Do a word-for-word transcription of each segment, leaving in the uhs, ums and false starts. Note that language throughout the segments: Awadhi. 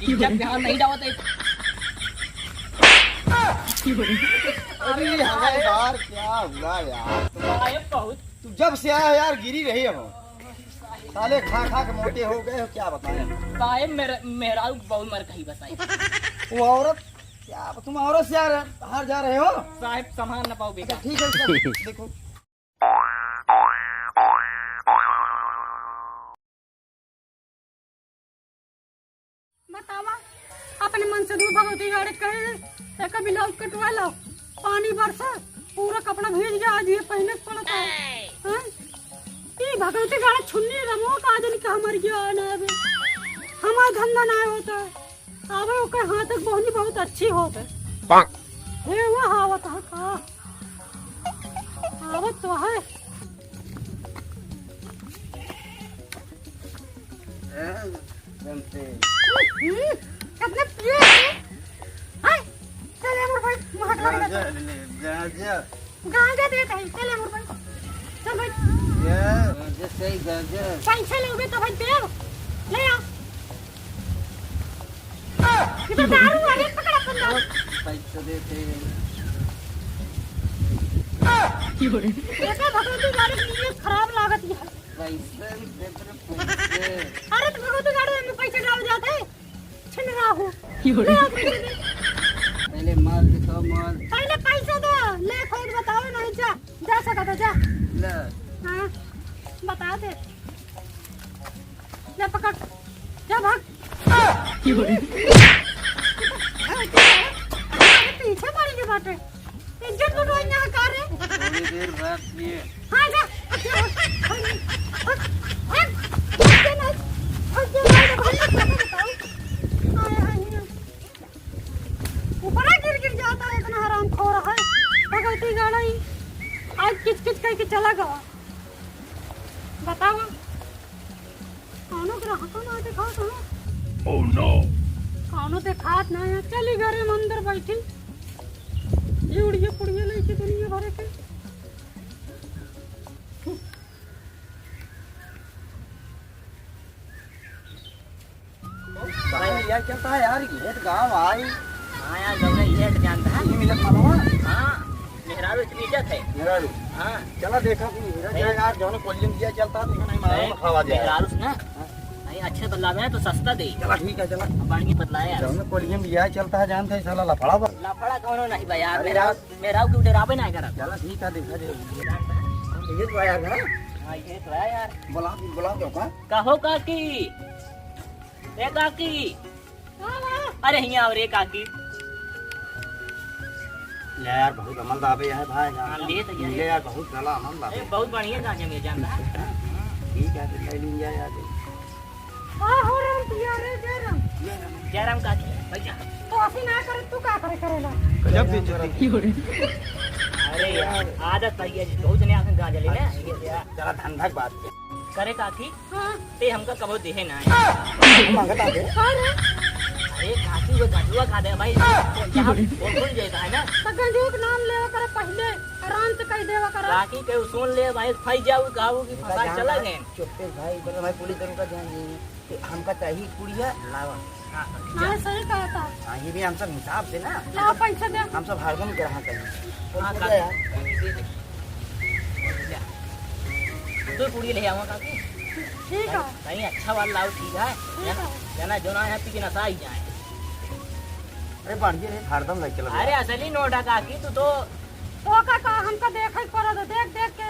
इज्जत पे हाथ नहीं डालते। अरे हवलदार, क्या हुआ यार? साहेब बहुत। तू जब से आया यार, गिरी रही हो। साले खा खा के मोटे हो गए हो, क्या बताएं? साहेब मेरे, मेहरारू बहुत मर कही बताई। वो औरत, क्या तुम औरत से यार हार जा रहे हो? साहेब संभाल न पाओ बेटा। अच्छा, ठीक है, चल, देखो। बतावा, अपने मन से दूर भगवती गाड़ी कहे, एक ब्लाउज कटवा लो, पानी बरसे, पूरा कपड़ा भीज गया, आज ये पहने के पड़ता है। हैं? ई भगवती गाड़ी छुन्नी रमो का दिन का मर गया ना अबे। हमारा धंधा ना होता है। अबे ओकर हाथ तक बोहनी बहुत अच्छी होत है। हे वो हावत है का? आवत तो है। हैं, बनते। हम्म, कितने पिए हैं? हाय, चल, ए मोर भाई, मुँह हटवा के गांजा दे। ले, गांजा। गांजा देत है, चल, ए मोर भाई। चल भाई। ये, गांजा सही, गांजा। पैसा लेबे तो भाई देब, ले आ। इधर दारू है, पकड़ अपन दारू। पैसा देते। देखा भगवती गाड़ी की नीयत खराब लागत है। पैसा भी देते, पैसे। अरे तो भगवती गाड़ी में पैसे डाल जाते, छिन रहा हूँ। ले आ पैसे दे। पहले माल दिखाओ, माल। पहले पैसे दे, ले खोज बताओ, नहीं जा, जा सकता, जा। ले। हाँ, बता दे। ले पकड़, जा भाग। अरे पीछे पड़ गई बाटे। इज्जत लुटवाई यहाँ का रे? थोड़ी देर बाद ये। हाँ, जा। ऊपरा गिर गिर जाता है, इतना हरामखोर है। भगवती गाड़ी आज किच किच करके चला गवा। बतावा, कौनो ग्राहक ना देखात हो। Oh no! कौनो देखात ना है। चली घरे में अंदर बैठी, ये उड़िए पुड़िए लेके दुनिया भरे के। भाई, यार, क्या था यार, ये तो गाँव आई। हाँ यार, गौरा, ये तो जानता है। नहीं मिलत मालूम है? हाँ, मेहरारू इतनी इज्जत है। मेहरारू? हाँ। चला देखा, तू मेरा क्या यार, जौन कोलियम दिया चलता है, तो नहीं मालूम, नहीं, खावा जाए। मेहरारू से ना, हाँ। नहीं, अच्छे बदलावे हैं तो सस्ता दे। चला ठीक है, चला। अब बढ़िया बदलाए यार। जौन कोलियम दिया चलता है, जानते हैं, साला लफड़ा बा। लफड़ा कौनो नहीं बा यार, अरे मेहरारू, यार। मेहरारू के डरावे ना करब। चला ठीक है, देखा जाए। ये तो आया घर। हाँ, ये तो है यार। बुला, बुला दो का? कहो काकी। ए काकी। हाँ, हाँ। अरे हियाँ आओ रे काकी। ले यार, बहुत अमल दाबे है भाई, हाँ, ले तो यार। ले यार, बहुत गला अमल दाबे। अरे बहुत बढ़िया गांजा में जानता है। ठीक है, तो ले लीजिए यार। का हो राम पिया रे, जय राम। जय राम काकी, बैठा। तो ऐसे ना करे, तू का करे करेला? गजब बेइज्जती। अरे यार, आदत पड़ गई है, बहुत जने आके गांजा लेने। अच्छा, चला धंधा की बात कर। करे काकी, हाँ। ते हमका कबो देहे ना है। मांगता है। का रे? अरे काकी, वो गंजुआ खा दे भाई। क्या बोल, बोल जाता है ना? तो गंजुआ के नाम लेवा करे पहले, आराम से कह देवा करे। काकी के सुन ले भाई, फंस जाऊ, कहू कि फंसा जान चला है। गए। चुप्पे भाई, बोलो भाई, पुलिस दरोगा ध्यान देंगे। कि हमका चाहिए कुड़िया, लावा। हाँ, हाँ, सही कहा था। हाँ, ये भी हम सब हिसाब से ना। लावा पैसा दे। हम सब हरदम ग्राहक हैं। तो हाँ, कुड़िया काकी। यार। तू कुड़िया ले आवा काकी। ठीक है। कहीं अच्छा वाला लाओ, ठीक है। ठीक है। जना, जना यहाँ पी के नशा ही जाए। अरे बढ़िया रे, हरदम ले चलो। अरे असली नोट है काकी, तू तो। तो का, का हमका देखे के पड़त है, देख, देख के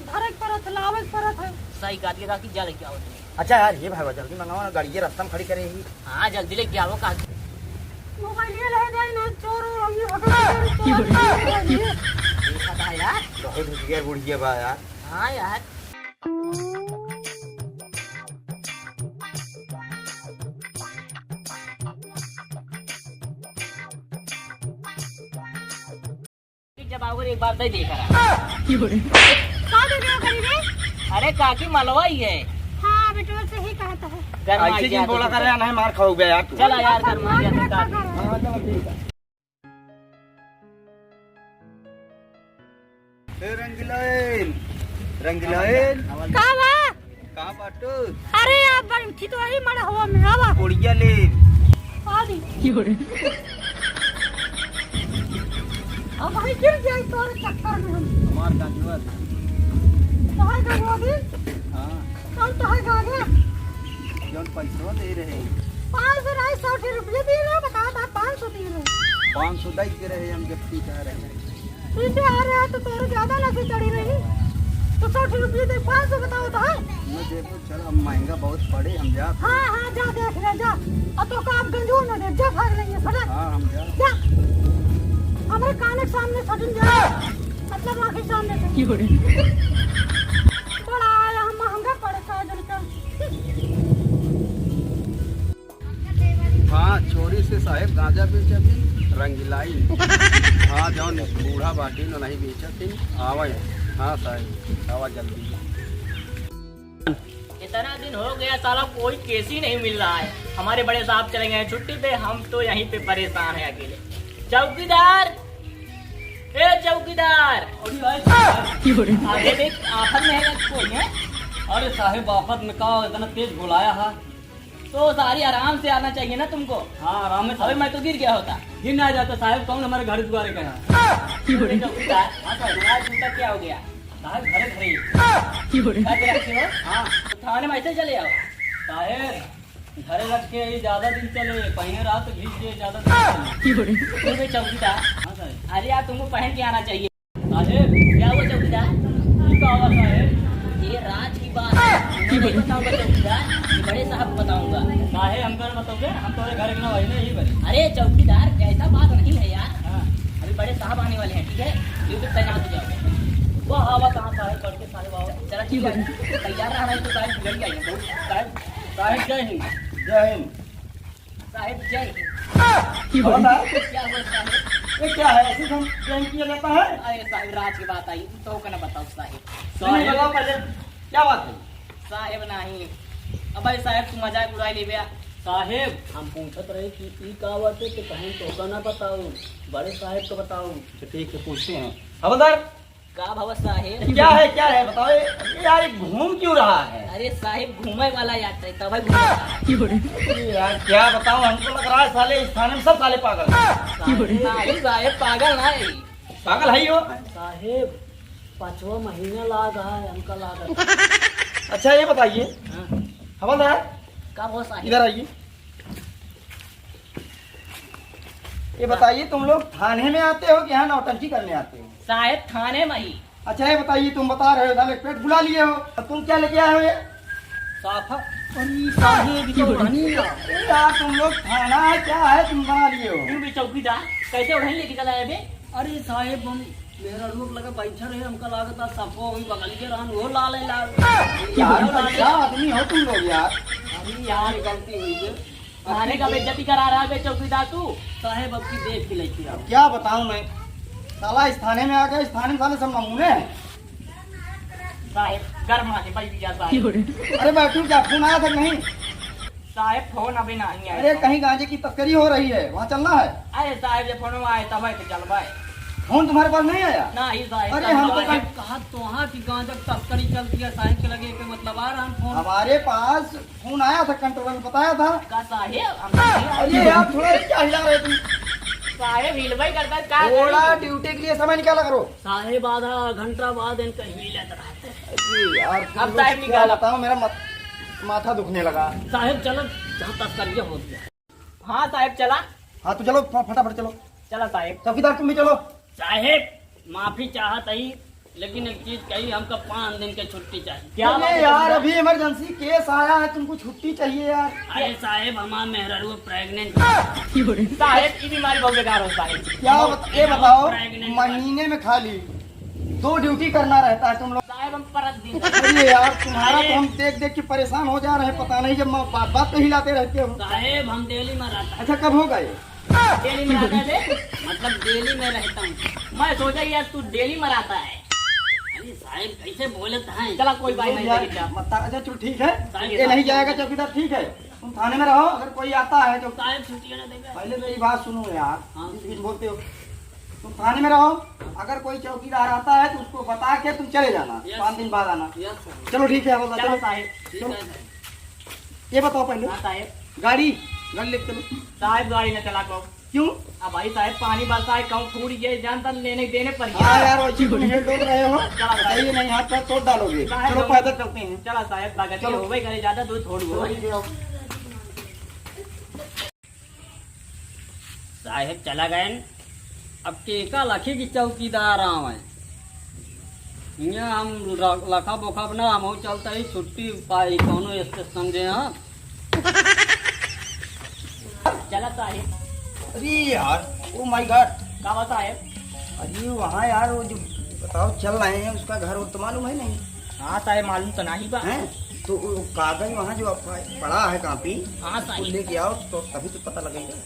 धरे के पड़त है, लावे के पड़त है। सही कहत है काकी, जा लेके आओ तुम। अच्छा यार, ये भाई जल्दी मंगाओ ना, गाड़ी ये रास्ता में खड़ी करे ही। हाँ, जल्दी लेके आओ काकी। मोबाइल ये ले जाए ना, चोर और हम ये भगवान चोर, चोर, चोर। देखा था यार। बहुत हुशियार बुढ़िया बा यार। हाँ यार। जब आओगे एक बार तो ही देखा रहा। का दे दिया करी रे? अरे काकी मलवा ही है। हाँ, बेटवा सही कहता है। गरमा ऐसे गया जिन बोला तो करे, नहीं मार खाओगे यार तू। चला यार, गरमा गया तो काकी। हाँ, चलो ठीक है। ए रंगीलाइन, रंगीलाइन। का बा? कहाँ बाटू? अरे, आप बैठी तो वही मड़हवा में, आवा। पुड़िया ले। अब भाई गिर जाए तोरे चक्कर में हम। हमार गंजवा दे। तोहर गंजवा दे? हाँ। कौन तोहर गंजवा? जौन पैसवा दे रहे। पाँच सौ नहीं, सौ के रुपये दे रहे, बता, बता, पाँच सौ दे रहे। पाँच सौ दे के रहे, हम जब पीछे आ रहे हैं। पीछे आ रहे हैं तो तोरे ज्यादा नशे चढ़ी रही। तो सौ के रुपये दे, पाँच सौ बताओ तो है। मैं देखो चल, अब महंगा बहुत पड़े, हम जा। हाँ, हाँ, जा देख ले, जा। और तो का आप गंजू न दे, जा भाग लेंगे, सड़ा। हाँ, हम जा। जा। हमारे कान के सामने सटन जा। मतलब आँख के सामने से। बड़ा आया, हम महंगा पड़े का जन का। हाँ, छोरी से साहेब गांजा बेचत ही, रंगीलाई। हाँ, जौन बूढ़ा बाटी न नहीं बेचत ही, आवे। हाँ साहेब, आवा जल्दी। इतना दिन हो गया, साला कोई केस ही नहीं मिल रहा है। हमारे बड़े साहब चले गए हैं छुट्टी पे, हम तो यहीं पे परेशान हैं अकेले। चौकीदार, ए चौकीदार। अरे भाई, अरे देख, आफत में है या कोई है? अरे साहेब, आफत में का, इतना तेज बुलाया है। तो सारी आराम से आना चाहिए ना तुमको। हाँ, आराम में। अबे मैं तो गिर गया होता। गिर ना जाता साहेब, कौन हमारे घर दुआरे का है? अरे चौकीदार, हाँ साहेब। तुम्हारा जूता क्या हो गया? साहेब, घरे घरे। घर पे रखे हो? हाँ। तो थाने में ऐसे चले आओ। साहेब, घरे रख के ये ज्यादा दिन चले, पहले रात घींच के ज्यादा दिन चले। तू भी चौकीदार। हाँ साहेब। अरे यार, तुमको पहन के आना चाहिए। साहेब। क्या हुआ चौकीदार? ये का हुआ साहेब? ये राज की बात है। मैं नहीं बताऊंगा चौकीदार, ये बड़े साहब को बताऊंगा। साहेब, हमका ना बताओगे, हम तोरे घर के ना भाई ना, यही बने। अरे चौकीदार, ऐसा बात नहीं है यार। हाँ। अभी बड़े साहब आने वाले हैं, ठीक है? ड्यूटी पे तैनात हो जाओगे। वाह, आवा कहाँ साहेब, बढ़ के साहेब आवा। चला ठीक है, तैयार रहना है तो साहेब बिगड़ जाएंगे बहुत। साहेब, साहेब जय हिंद। जय हिंद। साहेब जय हिंद। और ना? क्या हुआ साहेब? ये क्या है? ऐसे हम प्रेम किया जाता है? अरे साहेब, राज की बात आई, तो का ना बताओ साहेब। नहीं, साहेब। बताओ पहले, क्या बात है? साहेब नहीं। अबे साहेब, तू मजाक उड़ाई लेबे। साहेब, हम पूछत रहे कि ई का बात है, तो कहें तो का ना बताओ, बड़े साहेब को बताओ। तो ठीक है, पूछते हैं। हवलदार, का भवा साहेब? क्या है, क्या है, बताओ। ये, यार, ये घूम क्यों रहा है? अरे साहेब, घूमे वाला यार, तब है घूमे। अरे यार, क्या बताऊं, हमको लग रहा है साले इस थाने में सब साले पागल हैं। साहेब, नहीं साहेब, पागल ना है। पागल है ही हो। साहेब, पाँचवा महीना लाग है, हमका लागत। अच्छा, ये बताइए। हाँ। हवलदार, का भवा साहेब? इधर आइए। ये बताइए, तुम लोग थाने में आते हो कि यहाँ नौटंकी करने आते हो? साहेब, थाने में ही। अच्छा, ये बताइए, तुम बता रहे हो, साले पेट फुला लिए हो, अब तुम क्या लेके आए हो ये? साफा। अरे साहेब, ये तो पानी है। अरे यार, तुम लोग थाना है, क्या है, तुम बना लिए हो? तू भी चौकीदार, कैसे ओढ़नी लेके चला है बे? अरे साहेब, हम मेहरारू के लगे बैठे रहे, हमका लागत है सफो हुई बगल के रहन, वो लाल है लाल। यार, वो लाल है। कैसा आदमी हो तुम लोग यार? अरे यार, गलती हुई है। थाने का बेइज्जती करा रहा है बे चौकीदार तू। साहेब, अब की देख के लेके आओ। क्या बताऊं मैं, साला इस थाने में आ गए, इस थाने में साले सब नमूने हैं। साहेब, गर्म आके बैठ गया साहेब। अरे बैठूं क्या, फोन आया था कि नहीं? साहेब, फोन अभी नहीं आया। अरे कहीं गांजे की तस्करी हो रही है, वहाँ चलना है। अरे साहेब, जब फोन आए तब है तो चलबे। फोन तुम्हारे पास नहीं आया? नहीं साहेब, अरे हम तो कल कहा तो हाँ कि गांजा की तस्करी चलती है, साहेब के लगे के मतलब आ रहा है फोन। हमारे पास फोन आया था, कंट्रोलर ने बताया था। का साहेब? हम नहीं आए। अरे यार, थोड़ा सा क्या हिला रहे तुम? साहेब, हिलवाई करता है, क्या थोड़ा करें? ड्यूटी के लिए समय निकाला करो। साहेब, आधा घंटा बाद इनका हिलत रहते हैं। अरे यार, तुम अब लोग साहेब क्या निकाला। बताओ, मेरा मत-, माथा दुखने लगा। साहेब, चलो, जहाँ तस्करी हो गया। हाँ साहेब, चला। हाँ, तो चलो, फ-, फटाफट चलो। चला साहेब। चौकीदार, तुम भी चलो। साहेब, माफी चाहत हई, लेकिन एक चीज कही, हमका पाँच दिन के छुट्टी चाहिए। क्या अरे बात है यार, चौकीदार? अभी इमरजेंसी केस आया है, तुमको छुट्टी चाहिए यार। अरे साहेब, हमार मेहरारू प्रेग्नेंट। साहेब, ये बीमारी बहुत बेकार होता है। क्या बहुत बता-, ये बेकार बताओ, प्रेग्नेंट। महीने में खाली दो ड्यूटी करना रहता है तुम लोग। साहेब, हम परत दिन। अरे यार, तुम्हारा तो अरे। हम देख देख के परेशान हो जा रहे हैं, पता नहीं जब बात बात पे हिलाते रहते हो। साहेब, हम डेली में रहता है। अच्छा, कब हो गए? डेली में रहता है बे? मतलब डेली में रहता हूँ। मैं सोचा यार तू डेली में रहता है। अरे साहेब, कैसे बोलत हैं? चला कोई बात नहीं, यार, चला। मत, अच्छा चलो ठीक है, साहेब, ये नहीं साहब। जाएगा चौकीदार, ठीक है, तुम थाने में रहो, अगर कोई आता है तो साहेब छुट्टी ना देगा। पहले मेरी बात सुनो यार, हाँ। बीच बीच बोलते हो। तुम थाने में रहो, अगर कोई चौकीदार आता है तो उसको बता के तुम चले जाना, यस। पाँच दिन बाद आना। यस सर। चलो ठीक है, बोला, चलो चलो। साहेब। ठीक तुम है सर। ये बताओ पहले, हाँ साहेब। गाड़ी गाड़ी लेके चलो। साहेब, गाड़ी न चला को। क्यों? अब भाई साहेब, पानी बरसा है, कहूँ फूट गया, जान तन लेने देने पर गया। हाँ यार, वैसे तुम हेल डोल रहे हो। चला साहेब। सही नहीं, हाथ पैर तोड़ डालोगे। साहेब, चलो, हम पैदल चलते हैं। चला साहेब, भगत चलो। हो गई, करे ज्यादा दूर छोड़ दो। चलो, ठीक है, आओ। साहेब चला गए, अब केका लखी की चौकीदार आवे। हियाँ हम र-, लखब उखब ना, हम चलते ही छुट्टी पाई, कौनो ऐसे समझे हाँ। चला साहेब। अरे यार, oh my God। का बा साहेब? अरे वहाँ यार, वो जो बताओ चल रहे हैं, उसका घर वो तो मालूम है नहीं? हाँ साहेब, मालूम तो नहीं बा। हैं? तो वो कागज वहाँ जो आपका पड़ा है, कॉपी, हाँ उसको साहेब। लेके आओ, तो तभी तो पता लगेगा।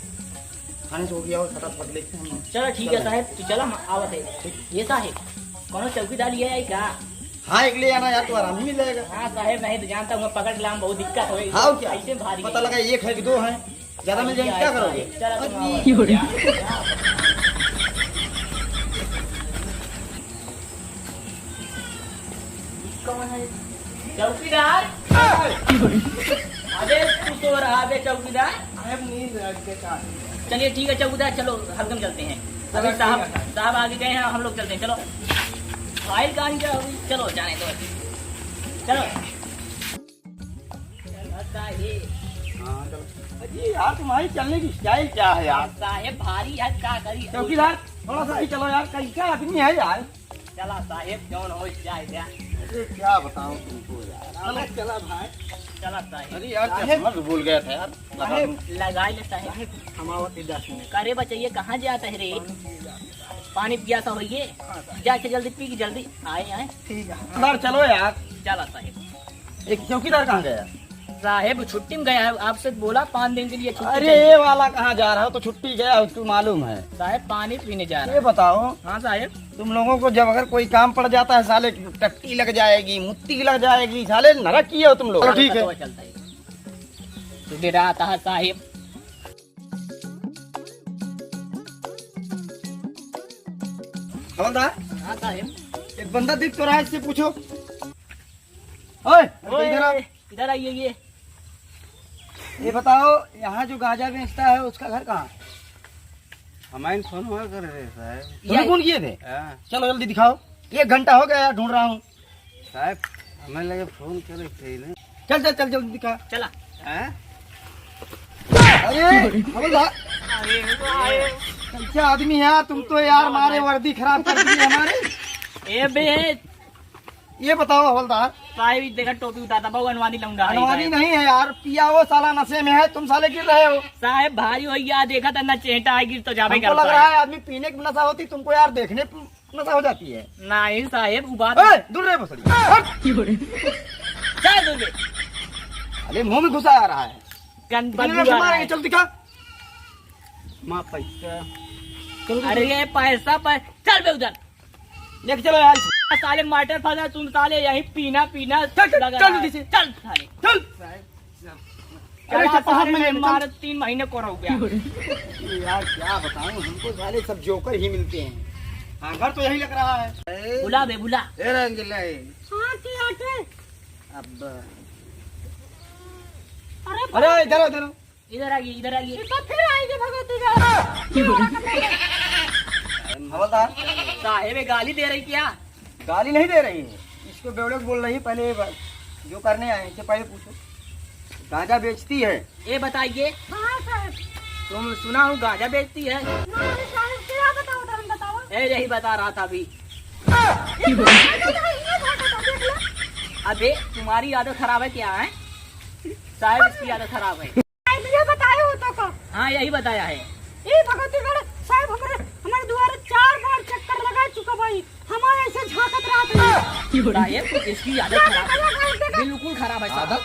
थाने से हो गया हो, फटाफट लेके हम चलो ठीक है चल रहे हैं। साहेब, तो चला हम आवत है। ठीक। ये साहेब, कौनो चौकीदार लिया है का? हाँ, एक ले आना यार, तो आराम ही मिल जाएगा। हाँ साहेब, नहीं तो जानता हूँ, पकड़ लाम बहुत दिक्कत होई। हाँ, क्या? ऐसे भारी पता है। लगा एक है कि दो हैं, ज्यादा मिल जाएंगे, क्या करोगे? चला तुम आओ। अरे। कौन है? चौकीदार? अबे तू सो रहा बे चौकीदार? साहब नींद लग गया। चलिए ठीक है चौकीदार, चलो हल्कन चलते हैं। अभी चलो, साहब, ठीक है। साहब आगे गए हैं, हम लोग चलते हैं, चलो। फाइल कहाँ गया अभी? चलो जाने दो, चलो। हाँ, चलो। अरे यार, तुम्हारी चलने की स्टाइल क्या है यार? साहेब भारी है, का करी? चौकीदार, थोड़ा सा ही चलो यार, कहीं का आदमी है यार? चला साहेब, जौन हो जाए द्या। अरे क्या बताऊं तुमको यार। चला, चला भाई। चला साहेब। अरे यार, साहेब। चश्मा भी भूल गया था यार। साहेब। लगा ले साहेब। साहेब, हम आवत ही दस मिनट। करे बचइया, कहाँ जाता है रे? पानी पी जाता है। पानी पिया था होइए। हाँ साहेब। जाके जल्दी पी के जल्दी आए, आए। ठीक है। चलो यार। चला साहेब। एक चौकीदार कहाँ गया? साहेब छुट्टी में गया है, आपसे बोला पाँच दिन के लिए छुट्टी अरे, चाहिए। ये वाला कहाँ जा रहा है? तो छुट्टी गया है, उसको मालूम है। साहेब पानी पीने जा रहा ये है। बताओ, हाँ साहेब। तुम लोगों को जब अगर कोई काम पड़ जाता है, साले टट्टी लग जाएगी, मुत्ती लग जाएगी, साले नरक किए हो तुम लोग। चलो, ठीक है। पता चलता है। तो डराता है साहेब। हवलदार, हाँ साहेब। एक बंदा दिख तो रहा है, इससे पूछो। ओए, ओए, इधर आ। इधर आइए, ये। ये बताओ, यहाँ जो गांजा बेचता है, उसका घर कहाँ? हमारे फोन हुआ कर रहे साहब। तुम्हें यही। फोन किए थे? हाँ। चलो जल्दी दिखाओ, एक घंटा हो गया यार, ढूंढ रहा हूँ। साहब, हमें लगे फोन करे थे ना। चल, चल, चल, जल्दी दिखा। चला। हैं? अरे, हवलदार। अरे, अरे। कैसे आदमी है यार, तुम तो यार हमारे वर्दी खराब कर दी हमारी। ए बे, ये बताओ हवलदार। साहब, ई देखा टोपी उतारता, बहु अनवानी लौंडा है अनवानी भाई। नहीं है यार, पिया वो साला नशे में है, तुम साले गिर रहे हो। साहब, भारी हो गया, देखा था ना चेहटा है, गिर तो जावे हमको लग रहा है आदमी पीने की नशा होती, तुमको यार देखने की नशा हो जाती है। नहीं साहब, वो बात ए, दूर रहे भोसड़ी। हट। चल दूर बे। अरे मुंह में घुसा आ रहा है। गंद कितने बदबू आ रहा मारेंगे, है। चल दिखा। माँ पैसा। चल, अरे चल। ये पैसा पर, चल बे उधर। लेके चलो यार। साले मटर फंसा, तुम साले यहीं पीना, पीना चल, चल, लगा चल रहा है। जल्दी से। चल साले। चल। अरे चला चप्पल हाथ में साले, ले, चल। मार तीन महीने को रह गया। यार क्या बताऊं, हमको साले सब जोकर ही मिलते हैं। हाँ, घर तो यही लग रहा है। बुला बे, बुला। ए रंगीला। हाँ, की आटे? अब अरे अरे इधर, इधर। इधर आइए, इधर आइए। ये तो फिर आएगी भगवती का। हवलदार। साहेब, ये गाली दे रही क्या? गाली नहीं दे रही है, इसको बेवड़े को बोल रही है। पहले ये बात, जो करने आए इनसे पहले पूछो, गांजा बेचती है? ये बताइए। हाँ साहब। तुम सुना हूँ गांजा बेचती है? नहीं साहब, क्या बताओ, तुम बताओ। ए, यही बता रहा था अभी। ये गांजा तो नहीं है, ये भाषा तो देख लो। अबे, तुम्हारी आदत खराब है क्या है? साहब, इसकी आदत खराब है। ये बताए हो तो को? हाँ, यही बताया है। ए भगवती गढ़ साहब, हमारे, हमारे दुआरे चार बार चक्कर लगा चुका भाई, हमारे ऐसे झांकत रहा था। साहेब, इसकी आदत क्या खराब है। बताया, गाँव देखा? बिल्कुल खराब है साहब। आदत?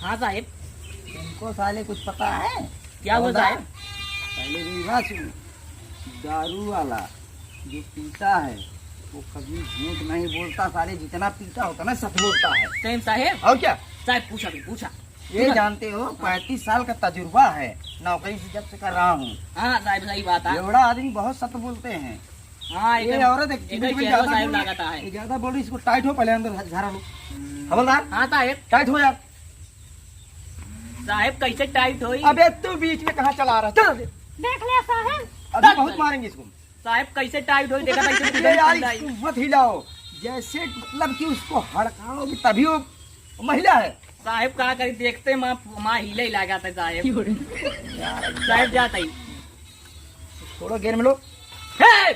हाँ साहेब। इनको साले कुछ पता है? क्या हुआ हवलदार, साहेब? पहले मेरी बात सुनो। दारू वाला जो पीता है, वो कभी झूठ नहीं बोलता, साले जितना पीता होता ना, सच बोलता है। सही साहेब? और क्या? साहेब, पूछा भी, पूछा। ये पूछा। जानते हो, हाँ। पैंतीस साल का तजुर्बा है, नौकरी से जब से कर रहा हूँ। हाँ साहेब, सही बात है। बेवड़ा आदमी बहुत सच बोलते हैं। हाँ, ये एकदम, औरत एक एकदम मिनट में चेहरा ज्यादा साहेब बोल रही, लागत है। ये ज्यादा बोल रही, इसको टाइट हो, पहले अंदर झ-, झारा लो। हम्म। हवलदार, हाँ साहेब। टाइट हो यार। साहेब, कैसे टाइट होई? अबे, तू बीच में कहाँ चला रहा? चल। देख ले साहेब। अभी बहुत मारेंगे इसको। साहेब, कैसे टाइट होई? देखा था, इसको ये यार, इसको मत हिलाओ। जैसे मतलब कि उसको हड़काओगे तभी वो महिला है। साहेब, का करी, देखते माँ, माँ हिले ही लागा था साहेब। साहेब, जाता ही। छोड़ो, गेंद में लो। हे!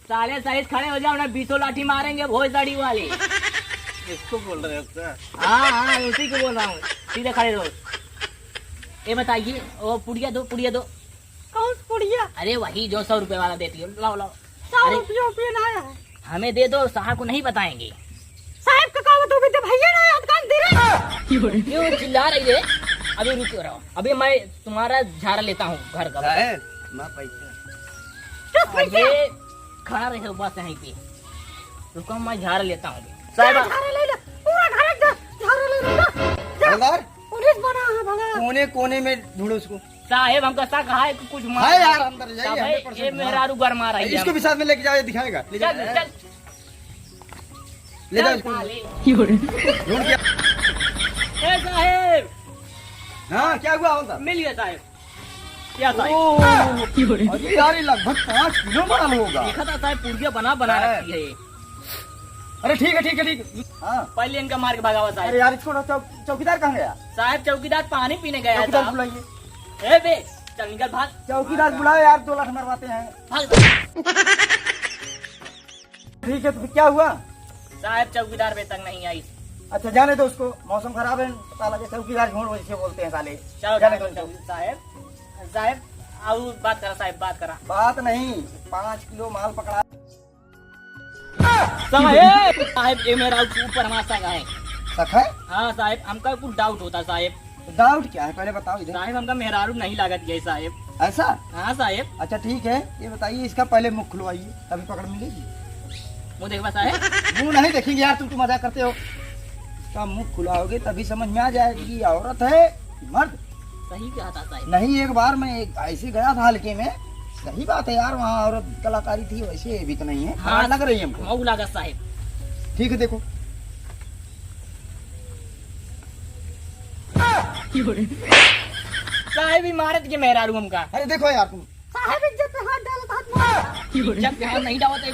साले सही से खड़े हो जाओ ना, बीसों लाठी मारेंगे भोसड़ी वाले। इसको बोल रहे हो क्या? हाँ, हाँ, उसी को बोल रहा हूँ। सीधे खड़े रहो। ये बताइए, वो पुड़िया दो, पुड़िया दो। कौन सा पुड़िया? अरे वही जो सौ रुपए वाला देती हो, लाओ, लाओ। सौ अरे, रुपये, रुपये ना है। हमें दे दो, साहब को नहीं बताएंगे। साहेब का कहा, तू भी तो भैया ना है, दुकान दे रहे। क्यों चिल्ला रही है? अभी रुक रहो, अभी मैं तुम्हारा झाड़ा लेता हूँ घर का। साहेब, मैं पैसा। चुप रह जा। अबे, खड़ा रहे बस यहीं पे। रुको, मैं झाड़ लेता हूँ। साहब, झाड़ा ले ले, पूरा घर एक झाड़ा ले ले, जा, जा। हवलदार। पुलिस बना है भला। कोने कोने में ढूंढो उसको। साहेब, हमका शक है कि कुछ मार है यार, अंदर जाइए, तबे हंड्रेड परसेंट ये हाँ। मेहरारू गरमा रही है। इसको भी साथ में लेके जाओ, ये दिखाएगा। ले चल, जाओ। चल। ले जाओ चल इसको। साले। ढूंढ के। ए साहेब। हाँ, क्या हुआ हवलदार? मिल गया साहेब। क्या साहेब? ओह, अरे यार, ये लगभग पाँच किलो माल होगा। देखा था साहेब, पुड़िया बना बना हाँ। रखी है। अरे ठीक है, ठीक है, ठीक है। हाँ। पहले इनका मार के भगावा साहेब। अरे यार, इसको ना चौक-, चौकीदार कहाँ गया? साहेब, चौकीदार पानी पीने गया चौकीदार था। बुलाइए। ए बे, चल निकल, भाग। चौकीदार बुलाओ यार, दो लाख मरवाते हैं। भाग। ठीक है, तो फिर क्या हुआ? साहेब, चौकीदार अबे तक नहीं आई। अच्छा, जाने दो उसको, मौसम खराब है, पता लगे चौकीदार झूठ वैसे बोलते हैं साले। चलो, जाने दो चलो, उसको। चलो, साहेब, साहेब, आओ, बात करा साहेब, बात करा। बात नहीं, पाँच किलो माल पकड़ा। साहेब, साहेब, ये मेरा ऊपर हमारा शक है। शक है? हाँ साहेब, हमका कुछ डाउट होता साहेब। तो डाउट क्या है, पहले बताओ इधर। साहेब, हमका मेहरारू नहीं लागत ये साहेब। ऐसा? हाँ साहेब। अच्छा ठीक है, ये बताइए, इसका पहले मुख खुलवाइए, तभी पकड़ मिलेगी। मुँह देखबा साहेब? मुँह नहीं देखेंगे यार, तुम तो मजाक करते हो। इसका मुख खुलाओगे तभी समझ में आ जाएगी कि औरत है कि मर्द। सही कहा था साहेब। नहीं, एक बार मैं एक ऐसे गया था हल्के में, सही बात है यार, वहाँ औरत कलाकारी थी, वैसे ये भी तो नहीं है, हाँ, खराब लग रही है हमको। मऊ लागत साहेब। ठीक है, देखो। साहेब, ई मारत के मेहरारू हमका। अरे देखो यार तुम। साहेब, इज्जत पे हाथ डालत, हाथ मार। इज्जत पे हाथ नहीं डालत है।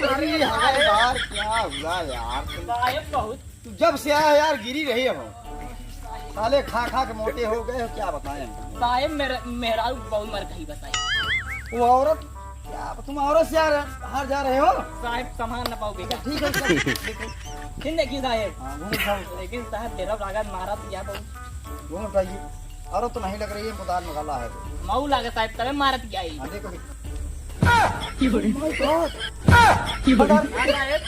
अरे यार, क्या हुआ यार? साहेब, बहुत तू जब से आया यार, गिरी रही हो। साले खा खा के मोटे हो गए हो, क्या बताएं हम? साहेब, मेरा, मेहरारू बहुत मर गई बताई। वो औरत, क्या तुम औरत से यार हार जा रहे हो? साहेब, संभाल ना पाओ बेटा। ठीक है, चल, देखो। फिर देखिए साहेब। हाँ, घूम उठाओ। लेकिन साहेब, डेरा लागत मारत या बहुत। घूम उठाइए। औरत तो नहीं लग रही है, कुदाल निकाला है। मऊ लागे साहेब, तबे मारत या ही। हाँ, देखो, देखो। Oh my God। हाँ, साहेब।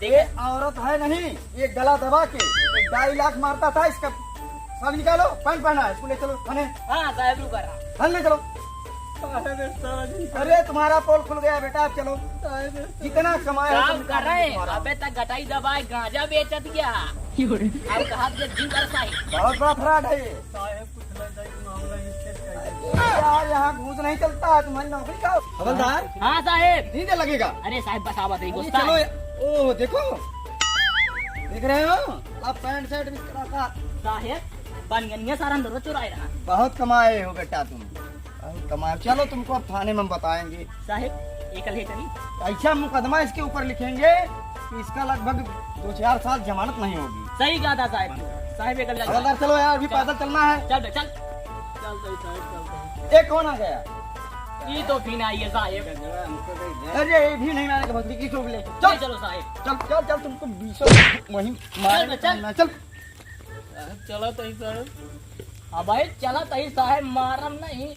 ये औरत है नहीं, ये गला दबा के एक ढाई लाख मारता था इसका। सब निकालो, पैंट पहना है, इसको ले चलो थाने। हाँ, साहेब, रुका रहा। थाने ले चलो। साहेब, साहेब। अरे, तुम्हारा पोल खुल गया बेटा, अब चलो। साहेब, जितना कमाए हो काम तुम कर रहे हैं, तुम्हारा। अबे तक गटाई दबाए, गांजा बेचत गया। अब कहा कि जिन कर साहेब। बहुत बड़ा फ्रॉड है ये। साहेब, कुछ लग जाए, मामला ये चेक कर। अरे यार, यहाँ घूस नहीं चलता है, तुम्हारी नौकरी का। हवलदार? हाँ साहेब। नींद लगेगा। अरे साहेब, बस आवत है, अरे गुस्सा चलो है। ये-, ओह, देखो। देख रहे हो? आप पैंट शर्ट भी करा था। साहेब, बनियनिया सारा अंदर चुराए रहा। बहुत कमाए हो बेटा तुम, बहुत कमाए हो। चलो, तुमको अब थाने में हम बताएंगे। साहेब, ये कल है चली। ऐसा मुकदमा इसके ऊपर लिखेंगे कि इसका लगभग दो चार साल जमानत नहीं होगी। सही कहा था साहेब। साहेब, ये कल हवलदार, चलो यार, अभी चल। पैदल चलना है। चल बे, चल। चल, चल, चल, चल, चल। ये कौन आ गया? ये तो फिर आई है साहेब। अरे, ये भी नहीं मारेगा, भक्ति की चोट ले। चल। चल, चलो साहेब। चल, चल, चल, तुमको बीसों वहीं चल बे, चल। मारेंगे। चल। चला तही साहेब। हाँ भाई, चला तही साहेब, मारम नहीं।